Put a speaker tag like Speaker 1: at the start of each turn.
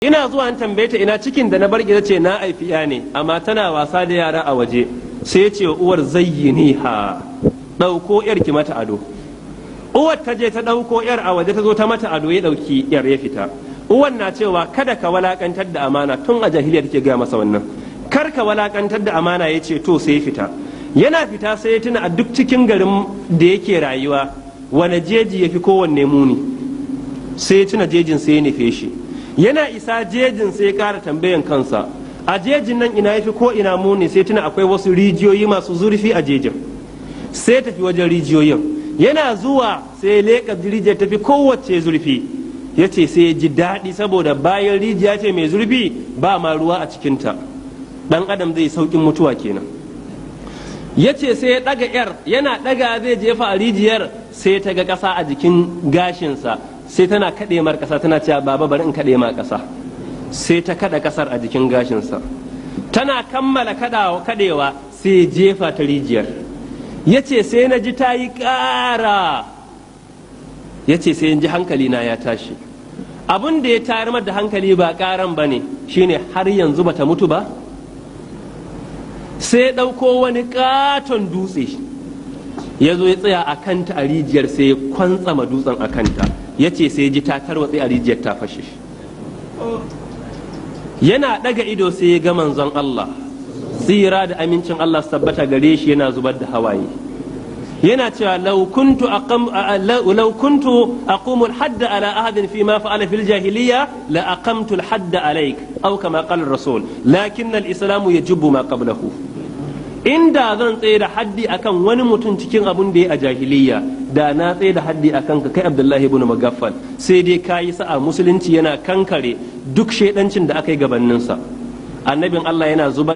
Speaker 1: Ina zuwa an tambaye ta ina cikin da na bar, ce na aifi ya ne, amma tana wasa da yara a waje. Sai ya ce wa uwar, "Zayyiniha, ɗauko yar ki mata ado." Uwar ta je ta ɗauko yar a waje, ta zo ta mata ado, ya ɗauki yar ya fita. Uwar na cewa, "Kada ka walakantar da amana." Tun a jahiliya take gaya masa wannan, "Kar ka walakantar da amana." Ya ce to, sai ya fita. Yana fita sai ya tuna a duk cikin garin da yake rayuwa, wane jeji ya fi kowanne muni? Sai ya tuna jejin, sai ya nufe shi. Yana isa jejin sai ya kara tambayan kansa, a jejin nan ina yafi ko ina muni? Sai tuna akwai wasu rijiyoyi masu zurfi a jejin. Sai tafi wajen rijiyoyin. Yana zuwa sai ya leƙa rijiyar tafi kowace zurfi. Ya ce sai ya ji daɗi, saboda bayan rijiya ce mai zurfi, ba ma ruwa a cikinta, ɗan adam zai sauƙin mutuwa kenan. Ya ce sai ya ɗaga yar, yana ɗaga zai jefa a rijiyar, sai ta ga ƙasa a jikin gashinsa. Sai tana kaɗe mar ƙasa, tana cewa, "Baba, bari in kaɗe ma ƙasa." Sai ta kaɗa ƙasar a jikin gashinsa. Tana kammala kaɗewa, sai jefa ta rijiyar. Ya ce sai na ji ta yi ƙara. Ya ce sai ji hankali na ya tashi. Abin da ya tayar da hankali ba ƙaran ba ne, shine har yanzu bata mutu ba. Sai ya ɗauko wani ƙaton dutse, ya zo ya tsaya a kanta a rijiyar, sai ya kwantsama dutsen a kanta. Ya ce sai ji ta tarwatse a rijiyar, ta fashe. Yana ɗaga ido sai ya ga Manzon Allah, tsira da amincin Allah su tabbata gare shi, yana zubar da hawaye, yana cewa, "لو كنت أقوم الحد على أحد فيما فعل في الجاهلية لأقمت الحد عليك أو كما قال الرسول، لكن الإسلام يجب ما قبله." Inda zan tsaye da haddi akan wani mutum cikin abun da ya a jahiliya, da na tsaye da haddi akan ka, kai Abdullahi ibn Mugaffal. Sai dai kayi sa'a, musulunci yana kankare duk shedancin da aka yi gabaninsa. Annabin Allah yana zuba